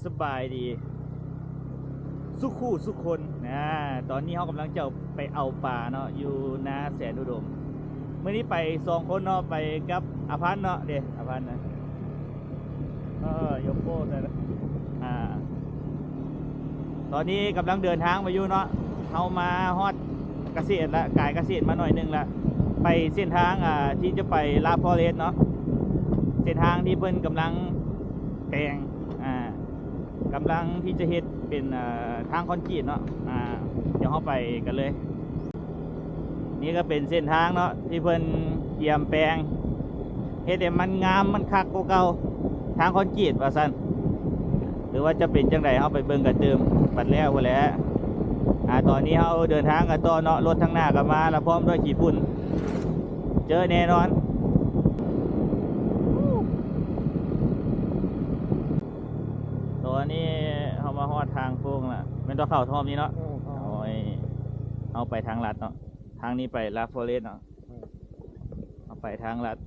ສະບາຍດີສູ່ຄູ່ສູ່ຄົນ. ອາ ຕອນນີ້ເຮົາກຳລັງຈະໄປເອົາປາເນາະ ຢູ່ນາແສນອຸດົມ. ມື້ນີ້ໄປສອງຄົນເນາະ ໄປກັບອາພັນເນາະ. ເດ້ ອາພັນນະ ເອີ ຍົກໂປ້ໃສ່ລະ. ອາ ຕອນນີ້ກຳລັງເດີນທາງໄປຢູ່ເນາະ. ເຮົາມາຮອດກະເສດລະ ກາຍກະເສດມາໜ້ອຍໜຶ່ງລະ ໄປເສັ້ນທາງ ອາ ທີ່ຈະໄປລາຟອເຣດເນາະ. ເສັ້ນທາງທີ່ເພິ່ນກຳລັງແປງ ອາ ກຳລັງທີ່ຈະເຮັດເປັນ ເອີ ທາງຄອນກຣີດເນາະ. ອາ ດຽວເຮົາໄປກັນເລີຍ. ນີ້ກໍເປັນເສັ້ນທາງເນາະ ທີ່ເພິ່ນກຽມແປງ ເຮັດໃຫ້ມັນງາມ ມັນຄັກກວ່າເກົ່າ ທາງຄອນກຣີດວ່າຊັ້ນ. ຫຼືວ່າຈະເປັນຈັ່ງໃດ ເຮົາໄປເບິ່ງກັນຕື່ມບັດແລ້ວພຸ້ນແຫຼະ. ອາ ຕອນນີ້ເຮົາເດີນທາງກັນຕໍ່ເນາະ. ລົດທາງໜ້າກໍມາລະ ພ້ອມດ້ວຍຂີ້ຝຸ່ນ ເຈີແນ່ນອນ. ຕອນນີ້ເຮົາມາຮອດທາງໂຄ້ງລະ ແມ່ນຕ້ອງເຂົ້າທອມນີ້ເນາະ. ເອີ ເຂົ້າ ໂອ້ຍ ເຮົາໄປທາງລັດເນາະ. ທາງນີ້ໄປລາຟອເຣດເນາະ. ເອີ ເຮົາໄປທາງລັດ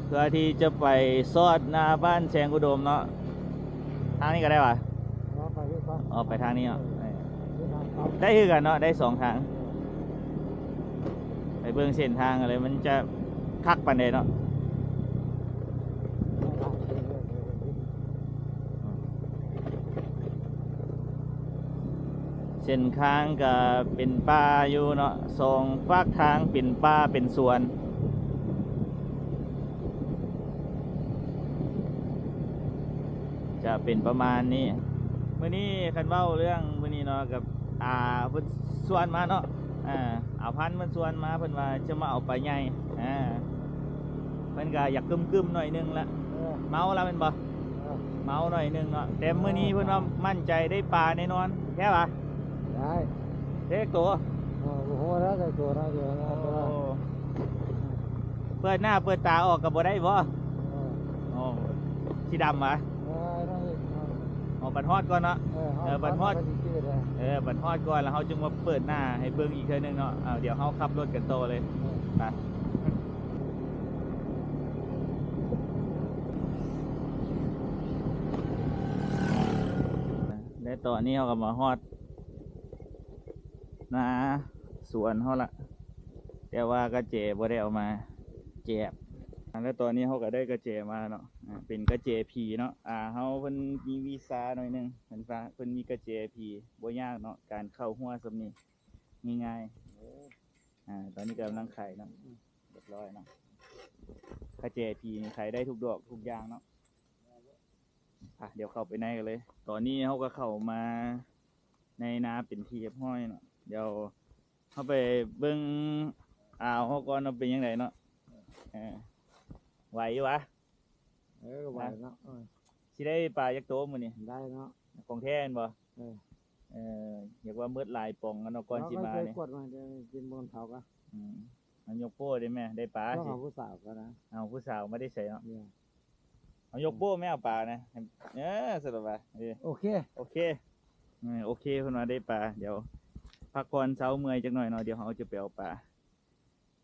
ເພື່ອທີ່ຈະໄປຊອດໜ້າບ້ານແສງອຸດົມເນາະ. ທາງນີ້ກໍໄດ້ຫວາ? ເອີ ໄປນີ້ກ່ອນ. ອໍ ໄປທາງນີ້ເນາະ. ເອີ ເອີ ໄດ້ຄືກັນເນາະ ໄດ້ສອງທາງ. ເອີ ໄປເບິ່ງເສັ້ນທາງກັນເລີຍ ມັນຈະຄັກປານໃດເນາະ. ເສັ້ນທາງກະເປັນປ່າຢູ່ເນາະ ສອງຟາກທາງເປັນປ່າເປັນສວນ. ຈະເປັນປະມານນີ້. ມື້ນີ້ຄັນເວົ້າເລື່ອງມື້ນີ້ເນາະ ກັບ ອາ ເພິ່ນຊວນມາເນາະ. ອາ ອາພັນເພິ່ນຊວນມາ ເພິ່ນວ່າຈະມາເອົາປາໃຫຍ່. ອາ ເພິ່ນກະຢາກກຶ້ມໆໜ້ອຍໜຶ່ງລະ. ເອີ ເມົາລະແມ່ນບໍ່? ເອີ ເມົາໜ້ອຍໜຶ່ງເນາະ ແຕ່ມື້ນີ້ເພິ່ນວ່າໝັ້ນໃຈໄດ້ປາແນ່ນອນ. ແທ້ຫວາ? ໄດ້. ເລກໂຕ? ເອີ ບໍ່ຮູ້ແລ້ວແຕ່ໂຕນະ ດຽວນະ. ໂອ້ ເປີດໜ້າເປີດຕາອອກກໍບໍ່ໄດ້ບໍ່? ເອີ ໂອ້ ສີດຳຫວາ? ເອີ ນັ້ນອີກ. ອໍ ບັດຮອດກ່ອນເນາະ. ເອີ ເອີ ບັດຮອດ ເອີ ບັດຮອດກ່ອນ ແລ້ວເຮົາຈຶ່ງມາເປີດໜ້າໃຫ້ເບິ່ງອີກເທື່ອໜຶ່ງເນາະ. ເອົາ ດຽວເຮົາຂັບລົດກັນຕໍ່ເລີຍ. ເອີ ໄປ. ແລະຕອນນີ້ເຮົາກໍມາຮອດໜ້າສວນເຮົາລະ ແຕ່ວ່າກະແຈບໍ່ໄດ້ເອົາມາແຈກ. ແລະຕອນນີ້ເຮົາກໍໄດ້ກະແຈມາເນາະ ອາ ເປັນກະແຈຜີເນາະ. ອາ ເຮົາເພິ່ນມີວິຊາໜ້ອຍໜຶ່ງ ເພິ່ນວ່າເພິ່ນມີກະແຈຜີ ບໍ່ຍາກເນາະ ການເຂົ້າຮົ້ວສ່ຳນີ້ງ່າຍໆ. ໂອ້ ອາ ຕອນນີ້ກຳລັງໄຂເນາະ. ອືມ ຮຽບຮ້ອຍເນາະ. ກະແຈຜີນີ້ໄຂໄດ້ທຸກດອກທຸກຢ່າງເນາະ. ອາ ດຽວເຂົ້າໄປໃນກັນເລີຍ. ຕອນນີ້ເຮົາກໍເຂົ້າມາໃນນາເປັນທີ່ຮຽບຮ້ອຍເນາະ. ດຽວເຮົາໄປເບິ່ງອາວເຮົາກ່ອນວ່າເປັນຈັ່ງໃດເນາະ. ເອີ ໄຫວຢູ່ຫວາ? ເອີ ໄຫວເນາະ. ເອີ ຊິໄດ້ປາຈັກໂຕມື້ນີ້? ໄດ້ເນາະ. ຂອງແທ້ແມ່ນບໍ່? ເອີ ເອີ ຢາກວ່າໝົດຫຼາຍປ່ອງແລ້ວເນາະ ກ່ອນຊິມານີ້. ກວດມາ ກິນບໍ່ເຂົ້າກະ. ອືມ ມັນຍົກໂປ້ໄດ້ແມ່ ໄດ້ປາ. ຕ້ອງເອົາຜູ້ສາວກ່ອນນະ. ເອົາຜູ້ສາວມາໄດ້ໃສເນາະ? ເອີ ເອົາຍົກໂປ້ແມ່ ເອົາປານະ. ເອີ ສະດອກວ່າ ເອີ ໂອເຄ ໂອເຄ ເອີ ໂອເຄ ເພິ່ນວ່າໄດ້ປາ. ດຽວພັກຜ່ອນເຊົາເມື່ອຍຈັກໜ້ອຍເນາະ ດຽວເຮົາຈະໄປເອົາປາ.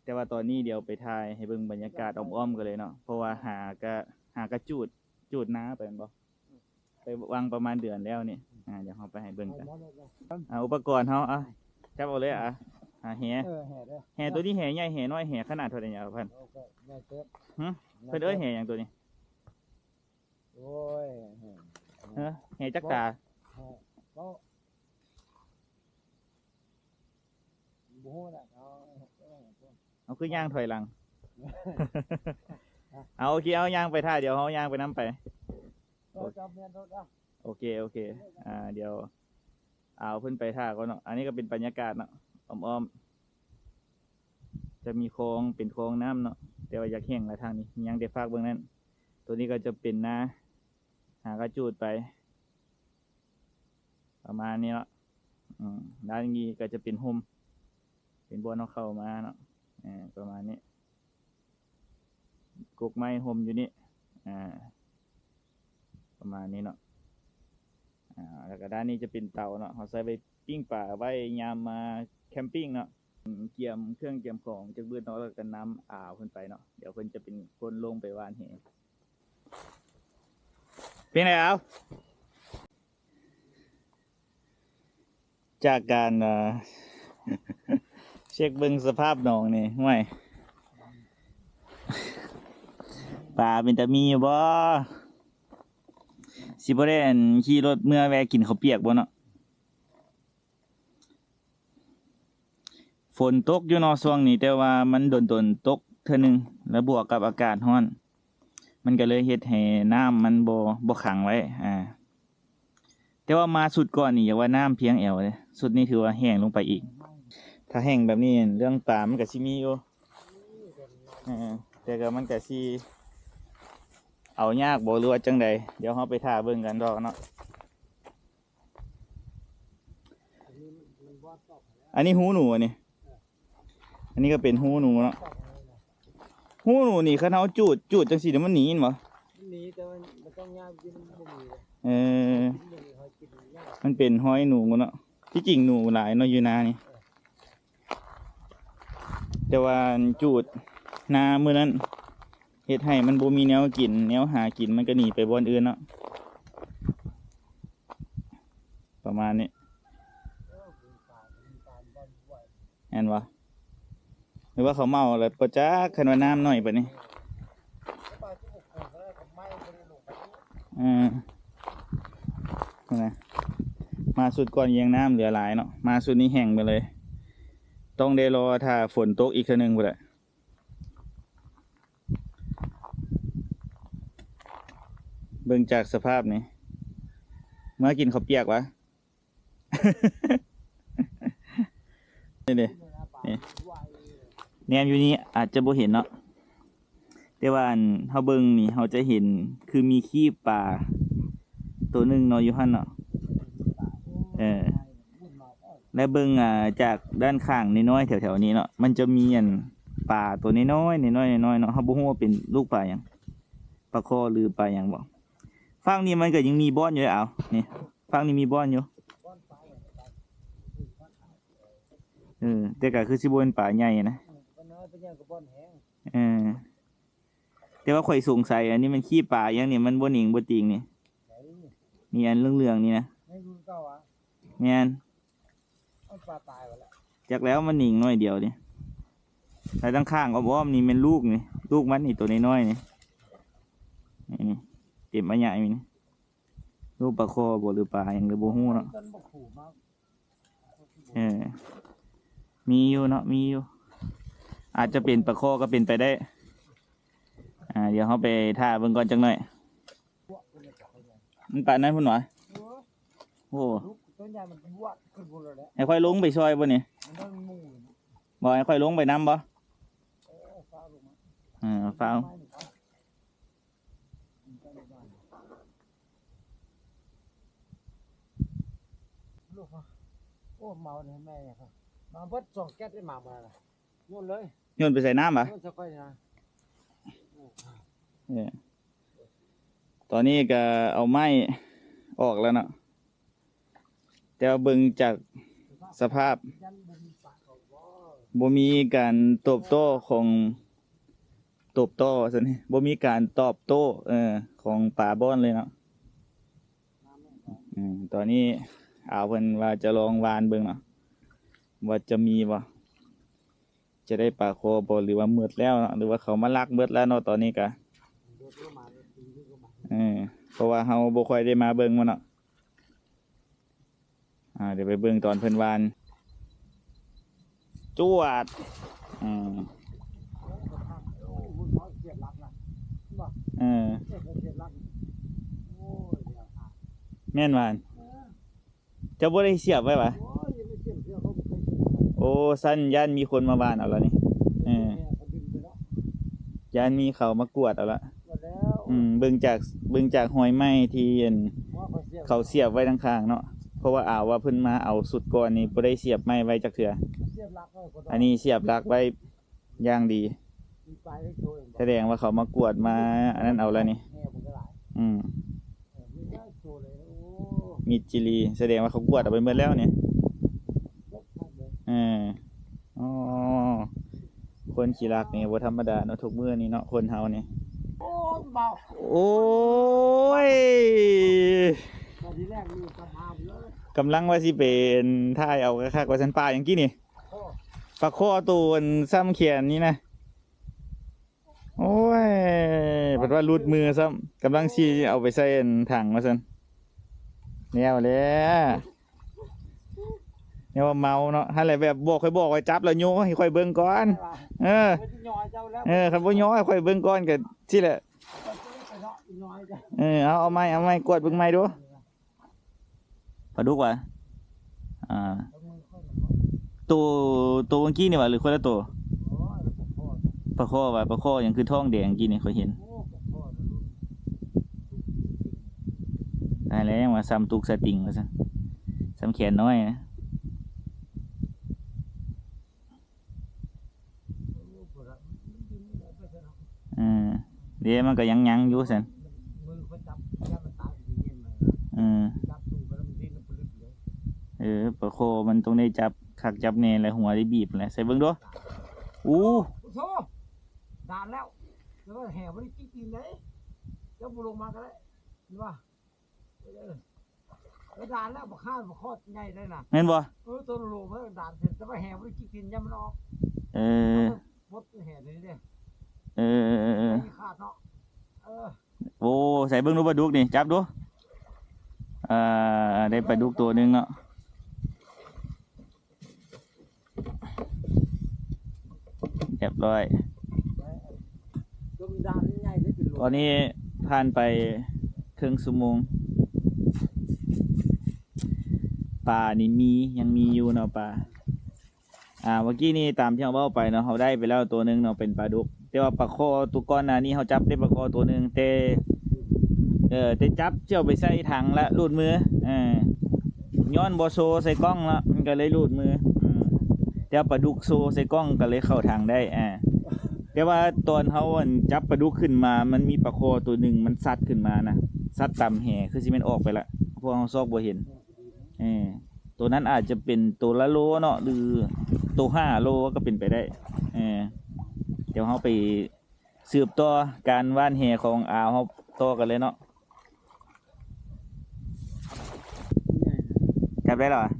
ແຕ່ວ່າຕອນນີ້ດຽວໄປຖ່າຍໃຫ້ເບິ່ງບັນຍາກາດອ້ອມໆກັນເລີຍເນາະ ເພາະວ່າຫາກະ ຫາກະຈູດ ຈູດນາໄປແມ່ນບໍ່? ໄປວາງປະມານເດືອນແລ້ວນີ້. ອາ ດຽວເຮົາໄປໃຫ້ເບິ່ງກັນ. ອາ ອຸປະກອນເຮົາ ອາ ຈັບເອົາເລີຍ. ອາ ຫາແຫ ເອີ ແຫ ແຫໂຕນີ້ແຫໃຫຍ່ ແຫນ້ອຍ ແຫຂະໜາດເທົ່າໃດນີ້ ອາພັນ? ໂອ້ ກໍໃຫຍ່ເຕີບ. ຫຶ ເພິ່ນເອີ້ນແຫຫຍັງໂຕນີ້? ໂອ້ຍ ເອີ ແຫຈັກຕາ? ບໍ່ ບໍ່ຮູ້ລະ. ເອົາ ເອົາຄືຍ່າງຖອຍຫຼັງ. ເອົາ ໂອເຄ ເອົາຍ່າງໄປຖ້າ ດຽວເຮົາຍ່າງໄປນຳໄປ. ເອີ ຈັບແມ່ນໂລດເດີ. ໂອເຄ ໂອເຄ ອາ ດຽວ ເອົາ ເພິ່ນໄປຖ້າກ່ອນເນາະ. ອັນນີ້ກໍເປັນບັນຍາກາດເນາະ ອ້ອມໆ ຈະມີຄອງ ເປັນຄອງນ້ຳເນາະ ແຕ່ວ່າຢາກແຫ້ງລະທາງນີ້ ຍັງແຕ່ຟາກເບື້ອງນັ້ນ. ໂຕນີ້ກໍຈະເປັນນາ ຫາກະຈູດໄປ ປະມານນີ້ເນາະ. ອືມ ດ້ານນີ້ກໍຈະເປັນຮົ່ມ ເປັນບ່ອນເຮົາເຂົ້າມາເນາະ. ເອີ ປະມານນີ້ ກົກໄມ້ຮົ່ມຢູ່ນີ້ ອາ ປະມານນີ້ເນາະ. ອາ ແລ້ວກໍດ້ານນີ້ຈະເປັນເຕົາເນາະ ເຮົາໃຊ້ໄວ້ປີ້ງປາ ໄວ້ຍາມມາແຄມປິງເນາະ. ກຽມເຄື່ອງກຽມຂອງຈັກບຶດເນາະ ແລ້ວກໍນຳອາວເພິ່ນໄປເນາະ. ດຽວເພິ່ນຈະເປັນຄົນລົງໄປຫວ່ານແຫ. ເປັນແລ້ວ ຈາກການ ເອີ ເຊັກເບິ່ງສະພາບໜອງນີ້ ຫ້ວຍ ປາເປັນຕາມີຢູ່ບໍ່? ຊິບໍ່ໄດ້ ອັນ ຂີ່ລົດເມືອແວ່ກິນເຂົ້າປຽກບໍ່ເນາະ? ຝົນຕົກຢູ່ເນາະຊ່ວງນີ້ ແຕ່ວ່າມັນດົນໆຕົກເທື່ອໜຶ່ງ ແລ້ວບວກກັບອາກາດຮ້ອນ ມັນກໍເລີຍເຮັດໃຫ້ນ້ຳມັນບໍ່ ບໍ່ຂັງໄວ້ ອາ ແຕ່ວ່າມາຊຸດກ່ອນນີ້ ຢາກວ່ານ້ຳພຽງແອວເດ້ ຊຸດນີ້ຖືວ່າແຫ້ງລົງໄປອີກ. ຖ້າແຫ້ງແບບນີ້ ເລື່ອງປາມັນກໍຊິມີຢູ່ ເອີ ແຕ່ກໍມັນກໍຊິເອົາຍາກບໍ່ ຫຼືວ່າຈັ່ງໃດ ດຽວເຮົາໄປຖ້າເບິ່ງກັນຕໍ່ເນາະ. ອັນນີ້ຮູໜູ ອັນນີ້ ອັນນີ້ກໍເປັນຮູໜູເນາະ. ຮູໜູນີ້ ຄັນເຮົາຈູດ ຈູດຈັ່ງຊີ້ ມັນໜີແມ່ນບໍ່? ມັນໜີ ແຕ່ວ່າມັນຕ້ອງຍາມກິນ ມັນບໍ່ມີເດ້. ເອີ ມັນເປັນຮອຍໜູເນາະ. ທີ່ຈິງໜູຫຼາຍເນາະຢູ່ນານີ້ ແຕ່ວ່າຈູດນາມື້ນັ້ນ ເຮັດໃຫ້ມັນບໍ່ມີແນວກິນ ແນວຫາກິນ ມັນກໍໜີໄປບ່ອນອື່ນເນາະ. ປະມານນີ້ ແມ່ນບໍ່? ຫຼືວ່າເຂົາເມົາແລ້ວບໍ່ຈັກ ຄັນວ່ານ້ຳໜ້ອຍປານນີ້. ເອີ ນະ ມາຊຸດກ່ອນຍັງນ້ຳເຫຼືອຫຼາຍເນາະ ມາຊຸດນີ້ແຫ້ງໄປເລີຍ ຕ້ອງໄດ້ລໍຖ້າຝົນຕົກອີກເທື່ອໜຶ່ງພຸ້ນແຫຼະ. ເບິ່ງຈາກສະພາບນີ້ ເມືອກິນເຂົ້າປຽກຫວາ? ນີ້ເດ້ ນີ້ ແນມຢູ່ນີ້ອາດຈະບໍ່ເຫັນເນາະ ແຕ່ວ່າ ອັນ ເຮົາເບິ່ງນີ້ ເຮົາຈະເຫັນຄືມີຄີບປາໂຕໜຶ່ງເນາະ ຢູ່ຫັ້ນເນາະ ເອີ. ແລະເບິ່ງ ອາ ຈາກດ້ານຂ້າງນ້ອຍໆແຖວໆນີ້ເນາະ ມັນຈະມີອັນປາໂຕນ້ອຍໆ ນ້ອຍໆເນາະ ເຮົາບໍ່ຮູ້ວ່າເປັນລູກປາຫຍັງ ປາຄໍ່ຫຼືປາຫຍັງບໍ. ຝັ່ງນີ້ມັນກໍຍັງມີບ່ອນຢູ່ເດ້ ເອົາ ນີ້ ຝັ່ງນີ້ມີບ່ອນຢູ່ ເອີ ແຕ່ກໍຄືຊິບໍ່ແມ່ນປາໃຫຍ່ນະ ເອີ. ແຕ່ວ່າຂ້ອຍສົງໄສ ອັນນີ້ມັນຂີ້ປາຫຍັງນີ້ ມັນບໍ່ໜິງບໍ່ຕິງນີ້ ນີ້ອັນເຫຼືອງໆນີ້ນະ ແມ່ນ ມັນປາຕາຍໄປແລ້ວ ຈັກແລ້ວ ມັນໜິງໜ້ອຍດຽວນີ້ ແລ້ວທາງຂ້າງອ້ອມໆນີ້ແມ່ນລູກນີ້ ລູກມັນນີ້ໂຕນ້ອຍໆນີ້ ນີ້ ນີ້ ເຕັມອາຍະຢູ່ນີ້ ລູກປາຄໍ່ບໍ ຫຼືປາຫຍັງກໍບໍ່ຮູ້ເນາະ. ເອີ ມີຢູ່ເນາະ ມີຢູ່ ອາດຈະເປັນປາຄໍ່ກໍເປັນໄປໄດ້ ອາ ດຽວເຮົາໄປຖ້າເບິ່ງກ່ອນຈັກໜ້ອຍ. ມັນປານນັ້ນພຸ້ນຫວາ? ໂອ້ ໃຫ້ຂ້ອຍລົງໄປຊ່ອຍບໍ່ນີ້? ບໍ່ ໃຫ້ຂ້ອຍລົງໄປນຳບໍ່? ເອີ ຟ້າວ ໂອ້ ເມົາແທ້ແມ່ ມາເບິດສອງແກັດໄດ້ ມາເມື່ອນັ້ນ ໂຍນເລີຍ ໂຍນໄປໃສ່ນ້ຳຫວາ? ໂຍນໃສ່ຂ້ອຍນະ ເອີ ຕອນນີ້ກໍເອົາໄມ້ອອກແລ້ວເນາະ ແຕ່ວ່າເບິ່ງຈາກສະພາບ ບໍ່ມີການຕອບໂຕ້ຂອງ ຕອບໂຕ້ວ່າຊັ້ນ ບໍ່ມີການຕອບໂຕ້ ເອີ ຂອງປາບ່ອນເລີຍເນາະ. ອືມ ຕອນນີ້ອາວເພິ່ນວ່າຈະລອງຫວ່ານເບິ່ງເນາະ ວ່າຈະມີບໍ່ ຈະໄດ້ປາຄໍ່ບໍ່ ຫຼືວ່າໝົດແລ້ວເນາະ ຫຼືວ່າເຂົາມາລັກໝົດແລ້ວເນາະ ຕອນນີ້ກະ ເອີ ເພາະວ່າເຮົາບໍ່ຄ່ອຍໄດ້ມາເບິ່ງມັນເນາະ. ອາ ດຽວໄປເບິ່ງຕອນເພິ່ນຫວ່ານ ຈວດ ອືມ ເອີ ແມ່ນຫວາ? ເຈົ້າບໍ່ໄດ້ສຽບໄວ້ຫວາ? ໂອ້ ຊັ້ນຢ້ານມີຄົນມາຫວ່ານເອົາລະນີ້ ເອີ ຢ້ານມີເຂົາມາກວດເອົາລະ. ອືມ ເບິ່ງຈາກ ເບິ່ງຈາກຮອຍໄມ້ທີ່ ອັນ ເຂົາສຽບໄວ້ທາງຂ້າງເນາະ ເພາະວ່າອາວວ່າເພິ່ນມາເອົາຊຸດກ່ອນນີ້ ບໍ່ໄດ້ສຽບໄມ້ໄວ້ຈັກເທື່ອ ອັນນີ້ສຽບຫຼັກໄວ້ຢ່າງດີ ສະແດງວ່າເຂົາມາກວດມາອັນນັ້ນເອົາລະນີ້. ອືມ ມິດຈີຣີ ສະແດງວ່າເຂົາກວດເອົາໄປໝົດແລ້ວນີ້. ເອີ ອໍ ຄົນຂີ້ລັກນີ້ບໍ່ທຳມະດາເນາະ ທຸກມື້ນີ້ເນາະ ຄົນເຮົານີ້. ໂອ້ຍ ກຳລັງວ່າຊິໄປຖ່າຍເອົາຄັກໆ ວ່າຊັ້ນ. ປາຫຍັງກີ້ນີ້? ປາຄໍ່ໂຕອັນຊ້ຳແຂນນີ້ນະ. ໂອ້ຍ ເພິ່ນວ່າຫຼຸດມືຊ້ຳ ກຳລັງຊິເອົາໄປໃສ່ອັນຖັງວ່າຊັ້ນ. ແນວແຫຼະ ແນວວ່າເມົາເນາະ. ຫັ້ນແຫຼະ ແບບບອກ ຂ້ອຍບອກວ່າຈັບແລ້ວໂຍໃຫ້ຂ້ອຍເບິ່ງກ່ອນ. ເອີ ເອີ ຄັນບໍ່ໂຍໃຫ້ຂ້ອຍເບິ່ງກ່ອນກໍຊີ້ແຫຼະ. ເອີ ເອົາ ເອົາໃໝ່ ເອົາໃໝ່ ກວດເບິ່ງໃໝ່ດູ. ປາດຸກຫວາ? ອ່າ ໂຕ ໂຕເມື່ອກີ້ນີ້ຫວາ ຫຼືຄົນລະໂຕ? ປາຄໍ່ຫວາ? ປາຄໍ່ຫຍັງຄືທ້ອງແດງກີ້ນີ້ ຂ້ອຍເຫັນ. ຕາຍແລ້ວ ວ່າຊ້ຳຕຸກສະຕິງວ່າຊັ້ນ ຊ້ຳແຂນນ້ອຍນະ. ເອີ ເດ້ ມັນກໍຍັງໆຢູ່ຊັ້ນ. ເອີ ປາຄໍ່ມັນຕ້ອງໄດ້ຈັບຄັກຈັບແນ່ ແລະຫົວໄດ້ບີບແຫຼະ. ໃສ່ເບິ່ງດູ. ໂອ້ ໂອ້ໂຫ ດານແລ້ວ ແຕ່ວ່າແຫ່ບໍ່ໄດ້ຈິກຕີນເດ້. ເຈົ້າບໍ່ລົງມາກໍໄດ້ ເຫັນບໍ່? ເອີ ເອີ ດານແລ້ວ ບັກຫ່ານ ບັກຄອດໃຫຍ່ໄດ້ນະ ແມ່ນບໍ່? ເອີ ໂຕໂລໆ ມັນດານ ແຕ່ວ່າແຫ່ບໍ່ໄດ້ຈິກຕີນ ຢ້ານມັນອອກ. ເອີ ບົດແຫ່ນີ້ເດ້. ເອີ ເອີ ເອີ ເອີ ຂາດເນາະ. ເອີ ໂອ້ ໃສ່ເບິ່ງດູປາດຸກນີ້ ຈັບດູ. ເອີ ໄດ້ປາດຸກໂຕໜຶ່ງເນາະ. ຮຽບຮ້ອຍ. ຕອນນີ້ຜ່ານໄປເຄິ່ງຊົ່ວໂມງ ປານີ້ມີ ຍັງມີຢູ່ເນາະປາ. ອ່າ ເມື່ອກີ້ນີ້ຕາມທີ່ເຮົາເວົ້າໄປເນາະ ເຮົາໄດ້ໄປແລ້ວໂຕໜຶ່ງເນາະ ເປັນປາດຸກ. ແຕ່ວ່າປາຄໍ່ໂຕກ່ອນໜ້ານີ້ເຮົາຈັບໄດ້ປາຄໍ່ໂຕໜຶ່ງ ແຕ່ ເອີ ແຕ່ຈັບຊິເອົາໄປໃສ່ຖັງລະຫຼຸດມື. ເອີ ຍ້ອນບໍ່ໂຊໃສ່ກ້ອງເນາະ ມັນກໍເລີຍຫຼຸດມື. ເອີ ແຕ່ວ່າປາດຸກໂຊໃສ່ກ້ອງກໍເລີຍເຂົ້າຖັງໄດ້. ອ່າ ແຕ່ວ່າຕອນເຮົາ ອັນ ຈັບປາດຸກຂຶ້ນມາ ມັນມີປາຄໍ່ໂຕໜຶ່ງ ມັນຊັດຂຶ້ນມານະ ຊັດຕາມແຫ ຄືຊິແມ່ນອອກໄປລະ ພວກເຮົາຊອກບໍ່ເຫັນ. ເອີ ໂຕນັ້ນອາດຈະເປັນໂຕລະໂລເນາະ ຫຼືໂຕຫ້າໂລກໍເປັນໄປໄດ້. ເອີ ດຽວເຮົາໄປສືບຕໍ່ການຫວ່ານແຫຂອງອາວເຮົາຕໍ່ກັນເລີຍເນາະ. ຈັບໄດ້ແລ້ວຫວາ?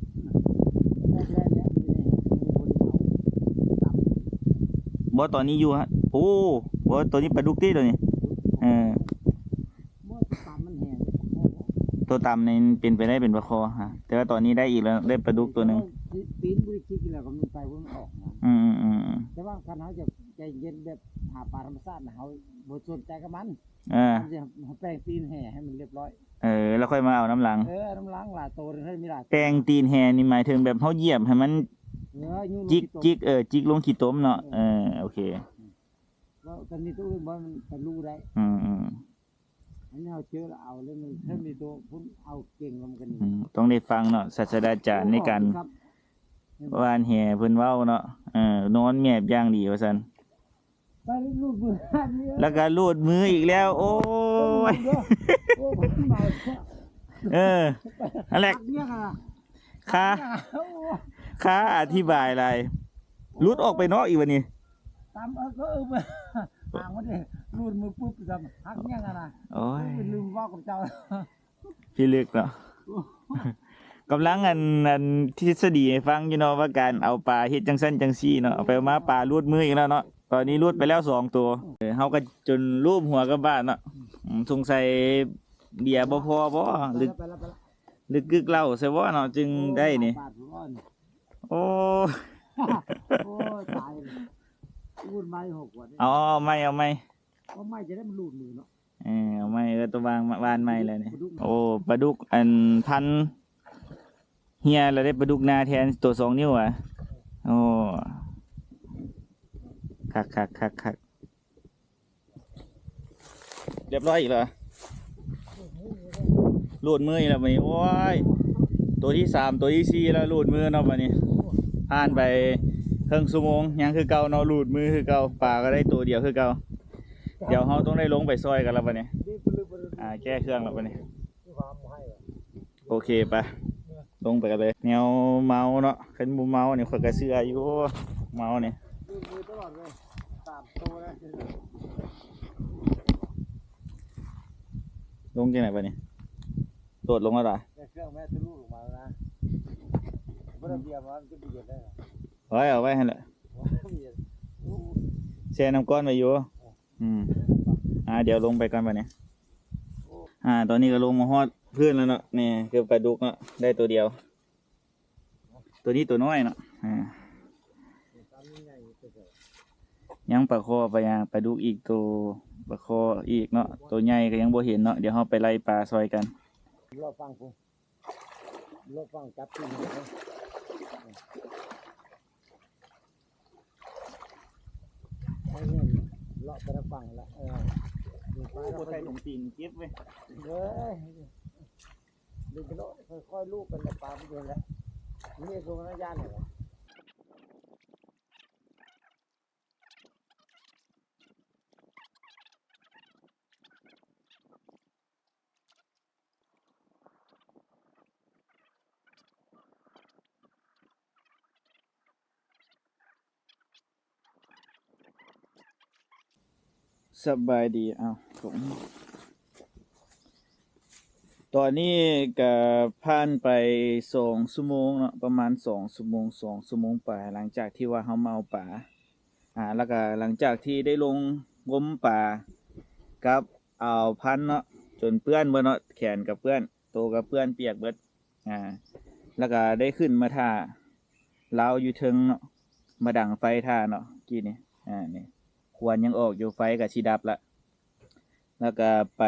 ບໍ່ ຕອນນີ້ຢູ່ ໂອ້ ບໍ່ ໂຕນີ້ປາດຸກຕິໂຕນີ້. ເອີ ບໍ່ ໂຕຕຳມັນແຮງເດ້ ໂຕຕຳນີ້ເປັນໄປໄດ້ເປັນປາຄໍ່ຮະ ແຕ່ວ່າຕອນນີ້ໄດ້ອີກແລ້ວ ໄດ້ປາດຸກໂຕໜຶ່ງ. ຕີນບໍ່ໄດ້ຈິກແລ້ວກໍມັນໄປບໍ່ອອກນະ. ອືມໆ ແຕ່ວ່າຄັນເຮົາຈະໃຈເຢັນແບບຫາປາທຳມະຊາດນະ ເຮົາບໍ່ສົນໃຈກັບມັນ. ເອີ ເຮົາແປງຕີນແຫ່ໃຫ້ມັນຮຽບຮ້ອຍ ເອີ ແລ້ວຄ່ອຍມາເອົານຳຫຼັງ. ເອີ ນຳຫຼັງຫຼາຍໂຕເລີຍ ມີຫຼາຍ ແປງຕີນແຫ່ນີ້ໝາຍເຖິງແບບເຮົາຢຽບໃຫ້ມັນ ເອີ ຈິກໆ ເອີ ຈິກລົງຂີ້ຕົມເນາະ. ເອີ ໂອເຄ ແລ້ວກໍມີໂຕອື່ນບໍ່ ມັນທະລຸໄດ້. ອືມໆ ອັນນີ້ເຮົາເຈີແລ້ວເອົາເລີຍ ມັນເທິງມີໂຕພຸ້ນເອົາເກັ່ງນຳກັນ. ອືມ ຕ້ອງໄດ້ຟັງເນາະ ສາດສະດາຈານໃນການຫວ່ານແຫເພິ່ນເວົ້າເນາະ. ເອີ ນອນແມບຢ່າງດີວ່າຊັ້ນ ໄປຮູດມື ແລ້ວກໍຮູດມືອີກແລ້ວ. ໂອ້ຍ ໂອ້ຍ ເອີ ອັນແລກ ຄາ ຄາອະທິບາຍຫຼາຍ ຫຼຸດອອກໄປນອກອີກບັດນີ້. ຕາມ ເອີ ກໍ ເອີ ຫາງມັນເດ້ ຮູດມືປຶບ ຫັກຫຍັງຫັ້ນນະ. ໂອ້ຍ ລືມເວົ້າກັບເຈົ້າ ພິລຶກເນາະ. ກຳລັງ ອັນ ອັນທິດສະດີໃຫ້ຟັງຢູ່ເນາະ ວ່າການເອົາປາເຮັດຈັ່ງຊັ້ນຈັ່ງຊີ້ເນາະ. ເອົາໄປເອົາມາປາຫຼຸດມືອີກແລ້ວເນາະ. ຕອນນີ້ຫຼຸດໄປແລ້ວສອງໂຕ. ເອີ ເຮົາກໍຈົນລູບຫົວກັບບ້ານເນາະ. ອືມ ສົງໄສເບຍບໍ່ພໍບໍ່ ຫຼື ຫຼືກຶກເຫຼົ້າໃສ່ບໍ່ເນາະ ຈຶ່ງໄດ້ນີ້. ໂອ້ ໂອ້ ຕາຍ ເອົາໃໝ່ ເອົາໃໝ່ ເອົາໃໝ່ ຈະໄດ້ມັນລູດມືເນາະ. ເອີ ເອົາໃໝ່ ເອີ ຕົວວາງ ວານໃໝ່ແລ້ວນີ້. ໂອ້ ປາດຸກ ອັນ ພັນເຮຍແລ້ວເດ້ ປາດຸກນາແທນ ໂຕສອງນິ້ວຫວາ. ໂອ້ ຄັກໆໆໆ ຮຽບຮ້ອຍອີກແລ້ວ ລູດມືອີກແລ້ວບັດນີ້. ໂອ້ຍ ໂຕທີສາມ ໂຕທີສີ່ແລ້ວ ລູດມືເນາະບັດນີ້. ຜ່ານໄປເຄິ່ງຊົ່ວໂມງ ຍັງຄືເກົ່າເນາະ ລູດມືຄືເກົ່າ. ປາກໍໄດ້ໂຕດຽວຄືເກົ່າ. ດຽວເຮົາຕ້ອງໄດ້ລົງໄປຊ່ອຍກັນແລ້ວບັດນີ້. ອ່າ ແກ້ເຄື່ອງແລ້ວບັດນີ້. ໂອເຄ ໄປ ລົງໄປກັນເລີຍ. ແນວເມົາເນາະ ຄັນບໍ່ເມົານີ້ ຂ້ອຍກໍເຊື່ອຢູ່ ເມົານີ້. ລູດມືຕະຫຼອດເລີຍ ສາມໂຕແລ້ວ. ລົງຈັ່ງໃດບາດນີ້? ໂດດລົງແລ້ວລະ? ເຄື່ອງແມ່ທະລຸລົງມາແລ້ວນະ. ບໍ່ໄດ້ເບຍມາ ມັນຈະເບຍໄດ້. ເອົາໄວ້ ເອົາໄວ້ຫັ້ນແຫຼະ. ແຊ່ນ້ຳກ້ອນໄວ້ຢູ່. ອືມ ອ່າ ດຽວລົງໄປກ່ອນບາດນີ້. ອ່າ ຕອນນີ້ກໍລົງມາຮອດພື້ນແລ້ວເນາະ. ນີ້ຄືປາດຸກເນາະ ໄດ້ໂຕດຽວ. ໂຕນີ້ໂຕນ້ອຍເນາະ. ອ່າ ຍັງປາຄໍ່ ປາຍາງ ປາດຸກອີກໂຕ ປາຄໍ່ອີກເນາະ. ໂຕໃຫຍ່ກໍຍັງບໍ່ເຫັນເນາະ. ດຽວເຮົາໄປໄລ່ປາຊ່ອຍກັນ. ລອຟັງພຸ້ນ ລອຟັງຈັບຕີນເນາະ. ເລາະໄປທາງຝັ່ງແລ້ວ. ເອີ ໂອ້ ບໍ່ໃສ່ຖົງຕີນເຈັບເວີຍ. ເອີ ດຶງໄປໂລດ ຄ່ອຍໆລູບໄປແລ້ວ ປາມັນຢູ່ຫັ້ນແຫຼະ. ມີໂຊນະຍານແຫຼະ. ສະບາຍດີ. ອ້າວ ຕົກ. ຕອນນີ້ກະຜ່ານໄປສອງຊົ່ວໂມງເນາະ, ປະມານສອງຊົ່ວໂມງ, ສອງຊົ່ວໂມງປາຍ, ຫຼັງຈາກທີ່ວ່າເຮົາມາເອົາປາ ອ່າ ແລ້ວກະຫຼັງຈາກທີ່ໄດ້ລົງງົມປາກັບອ່າວພັນເນາະ ຈົນເປື້ອນເບິດເນາະ, ແຂນກະເປື້ອນ ໂຕກະເປື້ອນປຽກເບິດ ອ່າ ແລ້ວກະໄດ້ຂຶ້ນມາຖ້າລາວຢູ່ເທິງເນາະ, ມາດັງໄຟຖ້າເນາະ ກີ້ນີ້. ອ່າ ນີ້ ຄວັນຍັງອອກຢູ່, ໄຟກະຊິດັບລະ. ແລ້ວກະໄປ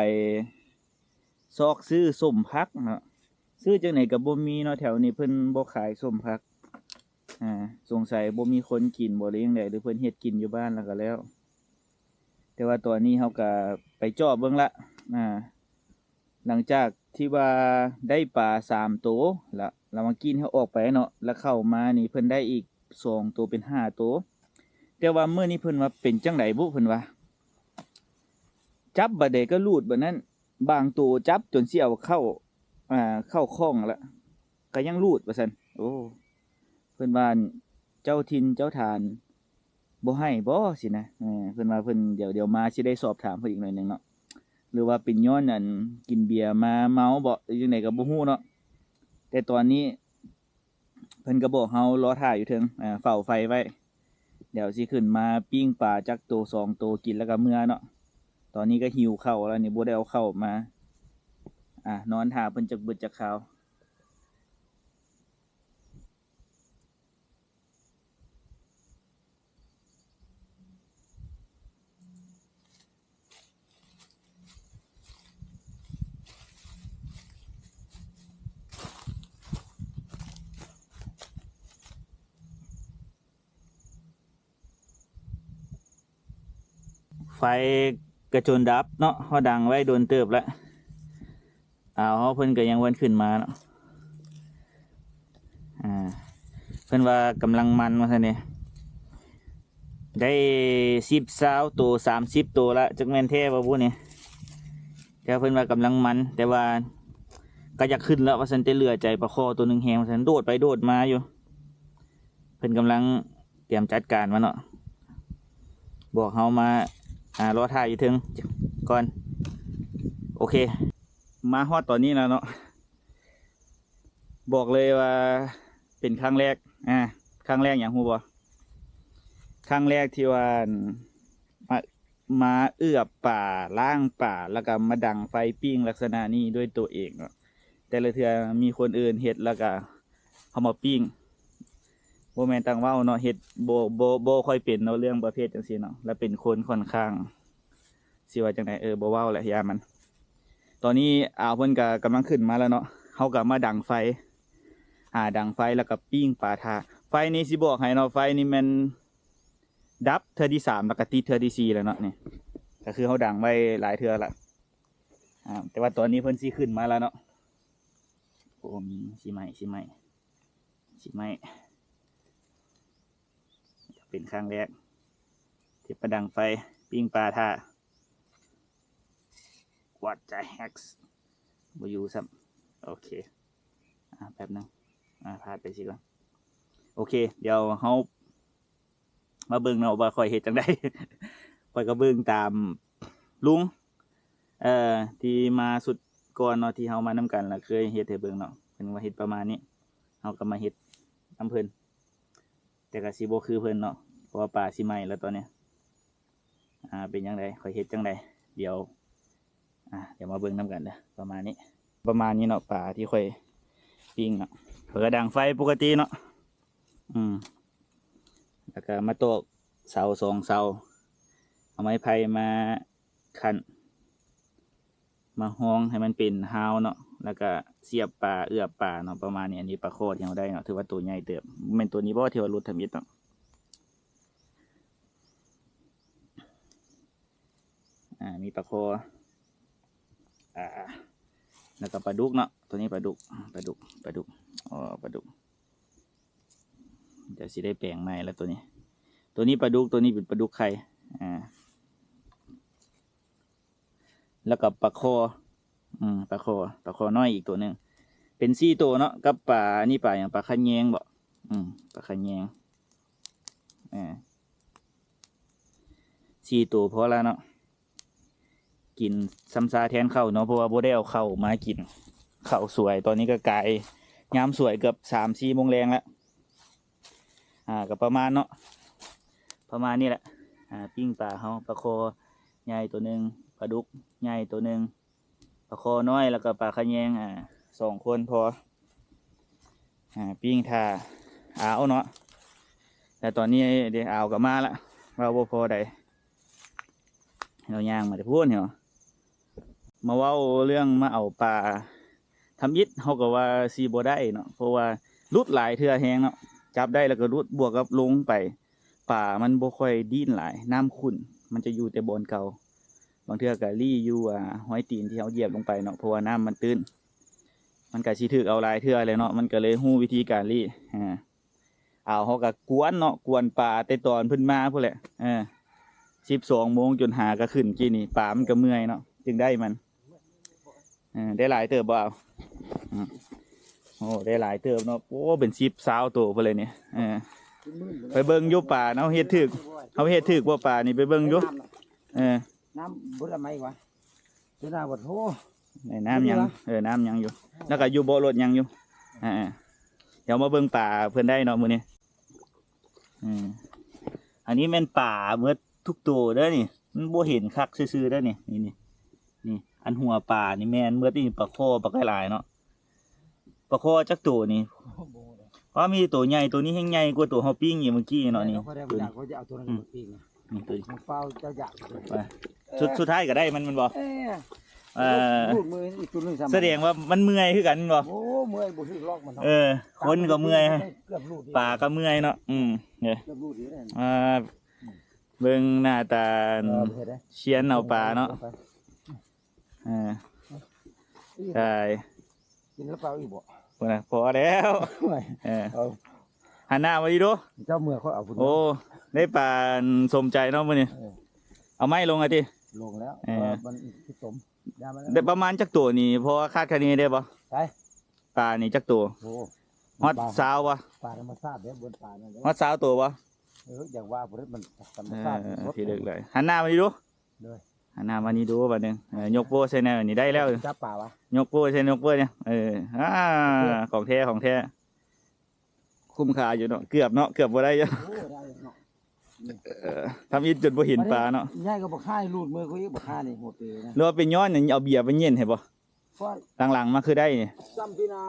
ຊອກຊື້ສົ້ມຜັກເນາະ, ຊື້ຈັ່ງໃດກະບໍ່ມີເນາະ, ແຖວນີ້ເພິ່ນບໍ່ຂາຍສົ້ມຜັກ. ອ່າ ສົງໄສບໍ່ມີຄົນກິນບໍ ຫຼືຈັ່ງໃດ ຫຼືເພິ່ນເຮັດກິນຢູ່ບ້ານແລ້ວກະແລ້ວ. ແຕ່ວ່າຕອນນີ້ເຮົາກະໄປເຈາະເບິ່ງລະ ອ່າ ຫຼັງຈາກທີ່ວ່າໄດ້ປາສາມໂຕລະ, ລະມາກິນເຮົາອອກໄປເນາະ, ລະເຂົ້າມານີ້ເພິ່ນໄດ້ອີກສອງໂຕ ເປັນຫ້າໂຕ. ແຕ່ວ່າມື້ນີ້ເພິ່ນວ່າເປັນຈັ່ງໃດບຸ ເພິ່ນວ່າຈັບບາດໃດກະຫຼຸດບາດນັ້ນ, ບາງໂຕຈັບຈົນຊິເອົາເຂົ້າ ອ່າ ເຂົ້າຂ້ອງລະ ກະຍັງຫຼຸດວ່າຊັ້ນ. ໂອ້ ເພິ່ນວ່າເຈົ້າຖິ່ນເຈົ້າຖານບໍ່ໃຫ້ບໍ ຊີ້ນະ. ເອີ ເພິ່ນວ່າເພິ່ນ ດຽວ ດຽວມາຊິໄດ້ສອບຖາມເພິ່ນອີກໜ້ອຍໜຶ່ງເນາະ, ຫຼືວ່າເປັນຍ້ອນອັນກິນເບຍມາເມົາບໍ ຫຼືຈັ່ງໃດກະບໍ່ຮູ້ເນາະ. ແຕ່ຕອນນີ້ເພິ່ນກະບອກເຮົາລໍຖ້າຢູ່ເທິງ ເຝົ້າໄຟໄວ້. ດຽວຊິຂຶ້ນມາປີ້ງປາຈັກໂຕສອງໂຕກິນແລ້ວກະເມືອເນາະ. ຕອນນີ້ກະຫິວເຂົ້າແລ້ວນີ້ ບໍ່ໄດ້ເອົາເຂົ້າມາ. ອ່າ ນອນຖ້າເພິ່ນຈັກບຶດຈັກຄາວ. ໄຟກະຈົນດັບເນາະ, ເຮົາດັງໄວ້ດົນເຕີບລະ. ອ້າວ ເພິ່ນກະຍັງບໍ່ທັນຂຶ້ນມາເນາະ. ອ່າ ເພິ່ນວ່າກຳລັງມັນວ່າຊັ້ນເດ. ໄດ້ສິບ ຊາວໂຕ ສາມສິບໂຕລະ, ຈັກແມ່ນແທ້ບໍ່ບຸນີ້. ແຕ່ເພິ່ນວ່າກຳລັງມັນ, ແຕ່ວ່າກະຢາກຂຶ້ນລະວ່າຊັ້ນ, ແຕ່ເຫຼືອໃຈປາຄໍ່ໂຕໜຶ່ງແຮງວ່າຊັ້ນ, ໂດດໄປໂດດມາຢູ່. ເພິ່ນກຳລັງຕຽມຈັດການມາເນາະ, ບອກເຮົາມາ ອ່າ ລໍຖ້າຢູ່ເທິງກ່ອນ. ໂອເຄ ມາຮອດຕອນນີ້ແລ້ວເນາະ. ບອກເລີຍວ່າເປັນຄັ້ງແລກ ອ່າ ຄັ້ງແລກຫຍັງຮູ້ບໍ່? ຄັ້ງແລກທີ່ວ່າ ມາ ມາເອືອບປາ ລ້າງປາ ແລ້ວກະມາດັງໄຟປີ້ງລັກສະນະນີ້ດ້ວຍໂຕເອງເນາະ. ແຕ່ລະເທື່ອມີຄົນອື່ນເຮັດ ແລ້ວກະເຮົາມາປີ້ງ. ບໍ່ແມ່ນຕັ້ງເວົ້າເນາະ, ເຮັດບໍ່ ບໍ່ ບໍ່ຄ່ອຍເປັນເນາະ ເລື່ອງປະເພດຈັ່ງຊີ້ເນາະ, ແລະເປັນຄົນຂ້ອນຂ້າງ ຊິວ່າຈັ່ງໃດ ເອີ ບໍ່ເວົ້າແຫຼະ ຢ່າມັນ. ຕອນນີ້ອາວເພິ່ນກະກຳລັງຂຶ້ນມາແລ້ວເນາະ, ເຮົາກະມາດັງໄຟ ອ່າ ດັງໄຟແລ້ວກະປີ້ງປາຖ້າ. ໄຟນີ້ຊິບອກໃຫ້ເນາະ, ໄຟນີ້ແມ່ນດັບເທື່ອທີສາມ ແລ້ວກະຕິດເທື່ອທີສີ່ແລ້ວເນາະ. ນີ້ກະຄືເຮົາດັງໄວ້ຫຼາຍເທື່ອລະ ອ່າ ແຕ່ວ່າຕອນນີ້ເພິ່ນຊິຂຶ້ນມາແລ້ວເນາະ. ໂອ້ ມີ ຊິໄໝ້ ຊິໄໝ້ ຊິໄໝ້. ເປັນຄັ້ງແລກທີ່ມາດັງໄຟ ປີ້ງປາຖ້າ. What the heck ບໍ່ຢູ່ຊ້ຳ. ໂອເຄ ອ່າ ແປັບໜຶ່ງ ອ່າ ພາດໄປຊິກ່ອນ. ໂອເຄ ດຽວເຮົາມາເບິ່ງເນາະວ່າຂ້ອຍເຮັດຈັ່ງໃດ. ຂ້ອຍກະເບິ່ງຕາມລຸງ ເອີ ທີ່ມາຊຸດກ່ອນເນາະ ທີ່ເຮົາມານຳກັນ ລະເຄີຍເຮັດໃຫ້ເບິ່ງເນາະ ເພິ່ນວ່າເຮັດປະມານນີ້ ເຮົາກໍມາເຮັດນຳເພິ່ນ ແຕ່ກໍຊິບໍ່ຄືເພິ່ນເນາະ ເພາະວ່າປາຊິໄໝ້ແລ້ວຕອນນີ້. ອ່າ ເປັນຈັ່ງໃດ ຂ້ອຍເຮັດຈັ່ງໃດ ດຽວ ອ່າ ດຽວມາເບິ່ງນຳກັນເດີ ປະມານນີ້ ປະມານນີ້ເນາະ ປາທີ່ຂ້ອຍປີ້ງເນາະ ຂ້ອຍກໍດັງໄຟປົກກະຕິເນາະ ອືມ ແລ້ວກໍມາຕອກເສົາສອງເສົາ ເອົາໄມ້ໄຜ່ມາຂັ້ນ ມາຮອງໃຫ້ມັນເປັນຮາວເນາະ ແລ້ວກະສຽບປາ ເອືອບປາເນາະ ປະມານນີ້. ອັນນີ້ປາຄໍ່ທີ່ເຮົາໄດ້ເນາະ ຖືວ່າໂຕໃຫຍ່ເຕີບ ແມ່ນໂຕນີ້ບໍ່ທີ່ວ່າຫຼຸດທຳອິດເນາະ. ອ່າ ມີປາຄໍ່ ອ່າ ແລ້ວກໍປາດຸກເນາະ ໂຕນີ້ປາດຸກ ປາດຸກ ປາດຸກ ອໍ ປາດຸກ ດຽວຊິໄດ້ແປງໃໝ່ແລ້ວໂຕນີ້ ໂຕນີ້ປາດຸກ ໂຕນີ້ເປັນປາດຸກໄຂ່ ອ່າ ແລ້ວກໍປາຄໍ່ ອືມ ປາຄໍ່ ປາຄໍ່ນ້ອຍອີກໂຕໜຶ່ງ ເປັນສີ່ໂຕເນາະ ກັບປາ ອັນນີ້ປາຫຍັງ ປາຂະແຍງບໍ ອືມ ປາຂະແຍງ ເອີ ສີ່ໂຕພໍລະເນາະ ກິນຊຳຊາແທນເຂົ້າເນາະ ເພາະວ່າບໍ່ໄດ້ເອົາເຂົ້າມາກິນ ເຂົ້າສວຍ ຕອນນີ້ກໍກາຍຍາມສວຍເກືອບສາມສີ່ໂມງແລງລະ. ອ່າ ກໍປະມານເນາະ ປະມານນີ້ແຫຼະ ອ່າ ປີ້ງປາເຮົາ ປາຄໍ່ໃຫຍ່ໂຕໜຶ່ງ ປາດຸກໃຫຍ່ໂຕໜຶ່ງ ປາຄໍ່ນ້ອຍ ແລ້ວກໍປາຂະແຍງ ອ່າ ສອງຄົນພໍ ອ່າ ປີ້ງຖ້າອາວເນາະ ແລ້ວຕອນນີ້ເດ ອາວກໍມາລະ ເວົ້າບໍ່ພໍໃດ ເຮົາຍ່າງມາແຕ່ພຸ້ນເນາະ ມາເວົ້າເລື່ອງມາເອົາປາ ທຳອິດເຮົາກໍວ່າຊິບໍ່ໄດ້ເນາະ ເພາະວ່າຫຼຸດຫຼາຍເທື່ອແຮງເນາະ ຈັບໄດ້ແລ້ວກໍຫຼຸດ ບວກກັບລົງໄປ ປາມັນບໍ່ຄ່ອຍດີ້ນຫຼາຍ ນ້ຳຂຸ້ນ ມັນຈະຢູ່ແຕ່ບ່ອນເກົ່າ ບາງເທື່ອກໍລີ້ຢູ່ ອ່າ ຮອຍຕີນທີ່ເຮົາຢຽບລົງໄປເນາະ ເພາະວ່ານ້ຳມັນຕື້ນ ມັນກໍຊິຖືກເອົາຫຼາຍເທື່ອແຫຼະເນາະ ມັນກໍເລີຍຮູ້ວິທີການລີ້ ອ່າ ເອົາ ເຮົາກໍກວນເນາະ ກວນປາແຕ່ຕອນເພິ່ນມາພຸ້ນແຫຼະ ເອີ ສິບສອງໂມງຈົນຫາກະຂຶ້ນກີ້ນີ້ ປາມັນກໍເມື່ອຍເນາະ ຈຶ່ງໄດ້ມັນ ເອີ ໄດ້ຫຼາຍເຕີບບໍ່ ເອົາ ອືມ ໂອ້ ໄດ້ຫຼາຍເຕີບເນາະ ໂອ້ ເປັນສິບ ຊາວໂຕພຸ້ນແຫຼະນີ້ ເອີ ໄປເບິ່ງຢູ່ປາເນາະ ເຮົາເຮັດຖືກ ເຮົາເຮັດຖືກບໍ່ປານີ້ ໄປເບິ່ງຢູ່ ເອີ ນ້ຳບໍ່ໄດ້ໃໝວະ ຢູ່ໜ້າວັດ ໂອ້ ໃນນ້ຳຍັງ ເອີ ນ້ຳຍັງຢູ່ ແລ້ວກໍຢູ່ເບາະລົດຍັງຢູ່ ອ່າ ດຽວມາເບິ່ງປາເພິ່ນໄດ້ເນາະມື້ນີ້ ອືມ ອັນນີ້ແມ່ນປາເໝິດທຸກໂຕເດີນີ້ ມັນບໍ່ເຫັນຄັກຊື່ໆເດີນີ້ ນີ້ ນີ້ ນີ້ ອັນຫົວປານີ້ແມ່ນເໝິດ ນີ້ປາຄໍ່ ປາກະຫຼາຍເນາະ ປາຄໍ່ຈັກໂຕນີ້ ເພາະມີໂຕໃຫຍ່ ໂຕນີ້ແຮງໃຫຍ່ກວ່າໂຕເຮົາປີ້ງອີກເມື່ອກີ້ເນາະ ນີ້ ເຂົາຈະເອົາໂຕນັ້ນມາປີ້ງ ນີ້ໂຕນີ້ ມັນເຝົ້າເຈົ້າຢາກ ໄປ ສຸດ ສຸດທ້າຍກໍໄດ້ມັນ ແມ່ນບໍ່ ເອີ ເອີ ລູດມືອີກໂຕໜຶ່ງຊ້ຳ ສະແດງວ່າມັນເມື່ອຍຄືກັນແມ່ນບໍ່ ໂອ້ ເມື່ອຍບໍ່ຖືກລັອກມັນເນາະ ເອີ ຄົນກໍເມື່ອຍ ເກືອບລູດ ປາກໍເມື່ອຍເນາະ ອືມ ເອີ ເກືອບລູດຢູ່ເດ້ ອ່າ ເບິ່ງໜ້າຕາ ເອີ ຊຽນເອົາປາເນາະ ເອີ ຕາຍ ກິນແລ້ວເປົ່າອີກບໍ່ ພຸ້ນນະ ພໍແລ້ວ ໂອ້ຍ ເອີ ເອົາ ຫັນໜ້າມາດີດູ ເຈົ້າເມືອຂ້ອຍເອົາພຸ້ນ ໂອ້ ໄດ້ປາສົມໃຈເນາະມື້ນີ້ ເອີ ເອົາໄມ້ລົງອະຕິ ລົງແລ້ວ ເອີ ເພາະວ່າມັນຊິສົມ ໄດ້ປະມານຈັກໂຕນີ້ ພໍຄາດຄະເນໄດ້ບໍ່ ໃສ ປານີ້ຈັກໂຕ ໂອ້ ຮອດຊາວບໍ່ ປາທຳມະຊາດເດ້ ເບິ່ງປານັ້ນເດ້ ຮອດຊາວໂຕບໍ່ ເອີ ຢ່າງວ່າພຸ້ນ ມັນທຳມະຊາດ ເອີ ທີ່ເລິກເລີຍ ຫັນໜ້າມາດີດູ ໂດຍ ອັນນັ້ນ ມານີ້ດູບາດໜຶ່ງ ເອີ ຍົກໂປ້ໃສ່ແນວນີ້ໄດ້ແລ້ວ ຈັບປາວະ ຍົກໂປ້ໃສ່ ຍົກໂປ້ນີ້ ເອີ ອ່າ ຂອງແທ້ ຂອງແທ້ ຄຸ້ມຄ່າຢູ່ເນາະ ເກືອບເນາະ ເກືອບບໍ່ໄດ້ຢູ່ ໂອ້ ໄດ້ເນາະ ເອີ ທຳອິດຈົນບໍ່ເຫັນປາເນາະ ໃຫຍ່ກໍບໍ່ຄ່າຍ ລູດມືຄືອີກບໍ່ຄ່າຍນີ້ ຫົວເປນະ ຫຼືວ່າເປັນຍ້ອນຫຍັງ ເອົາເບຍໄປເຢັນໃຫ້ບໍ່ ຫຼັງໆມາຄືໄດ້ນີ້ ຊ້ຳປີໜ້າ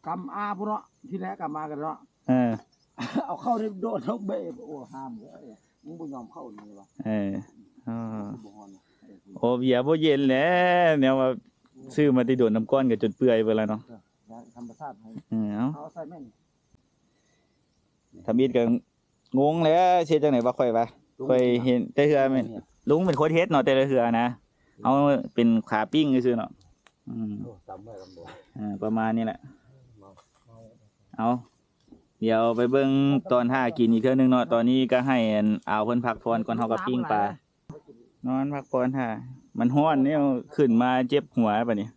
ກຳອາພຸ້ນເນາະ ທີແລກກຳອາກັນເນາະ ເອີ ເອົາເຂົ້າໃນໂດດເຮົາເບະ ໂອ້ ຫ້າມເລີຍ ມຶງບໍ່ຍອມເຂົ້ານີ້ວະ ເອີ ອໍ ບໍ່ຮ້ອນ ໂອ້ ເບຍບໍ່ເຢັນແຫຼະ ແນວວ່າຊື້ມາແຕ່ດົນ ນ້ຳກ້ອນກໍຈົນເປື່ອຍເບິດແລ້ວເນາະ ເອີ ທຳມະຊາດໃຫ້ ເອີ ເອົາ ເອົາໃສ່ແມ່ນ ທຳອິດກໍ ງົງແຫຼະ ຊິເຮັດຈັ່ງໃດວະຂ້ອຍວະ ຂ້ອຍເຫັນແຕ່ເທື່ອແມ່ນ ລຸງເປັນຄົນເຮັດເນາະ ແຕ່ລະເທື່ອນະ ເຮົາເປັນຂາປີ້ງຊື່ໆເນາະ ອືມ ໂອ້ ຕຳເມື່ອຍລຳບໍ່ ເອີ ປະມານນີ້ແຫຼະ ເອົາ ດຽວໄປເບິ່ງຕອນຖ້າກິນອີກເທື່ອໜຶ່ງເນາະ ຕອນນີ້ກໍໃຫ້ອັນອາວເພິ່ນພັກຜ່ອນກ່ອນ ເຮົາກໍປີ້ງປາ ນອນພັກຜ່ອນຖ້າ ມັນຮ້ອນແນວ ຂຶ້ນມາເຈັບຫົວບາດນີ້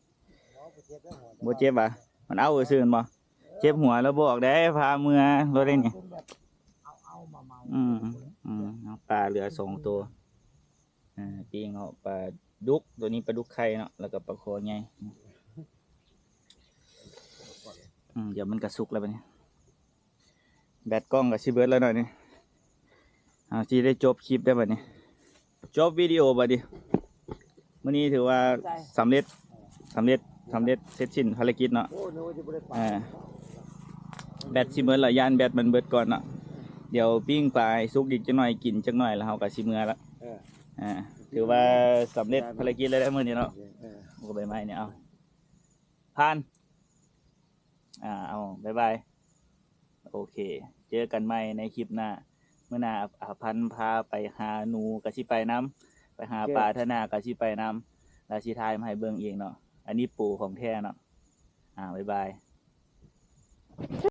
ບໍ່ເຈັບຫວາ ມັນເອົາຊື່ໆແມ່ນບໍ່ ເຈັບຫົວແລ້ວບໍ່ອອກເດ້ ພາເມືອໂລດເດ້ນີ້ ອືມ ອືມ ປາເຫຼືອສອງໂຕ ອ່າ ປີ້ງເອົາປາ ດຸກ ໂຕນີ້ປາດຸກໄຂ່ເນາະ ແລ້ວກໍປາຄໍໃຫຍ່. ອືມ ດຽວມັນກໍສຸກແລ້ວບັດນີ້. ແບັດກ້ອງກໍຊິເບິດແລ້ວເນາະນີ້. ເຮົາຊິໄດ້ຈົບຄລິບແລ້ວບັດນີ້ ຈົບວິດີໂອບັດນີ້. ມື້ນີ້ຖືວ່າສຳເລັດ ສຳເລັດ ສຳເລັດເສັດສິ້ນພາລະກິດເນາະ. ໂອ້ ນຶກວ່າຊິບໍ່ໄດ້ໄປ ເອີ ແບັດຊິເບິດລະ ຢ້ານແບັດມັນເບິດກ່ອນເນາະ. ດຽວປີ້ງປາໃຫ້ສຸກອີກຈັກໜ່ອຍ ກິນຈັກໜ່ອຍ ແລ້ວເຮົາກໍຊິເມືອລະ. ເອີ ຖືວ່າສຳເລັດພາລະກິດແລ້ວເດ້ມື້ນີ້ເນາະ. ເອີ ໂອ້ ໃບໄມ້ນີ້ ເອົາ ຜ່ານ. ອ່າ ເອົາ ບາຍບາຍ. ໂອເຄ ເຈີກັນໃໝ່ໃນຄລິບໜ້າ. ມື້ໜ້າອາພັນພາໄປຫາໜູກໍຊິໄປນຳ ໄປຫາປາທະນາກໍຊິໄປນຳ ແລ້ວຊິຖ່າຍມາໃຫ້ເບິ່ງອີກເນາະ. ອັນນີ້ໂປຂອງແທ້ເນາະ. ອ່າ ບາຍບາຍ.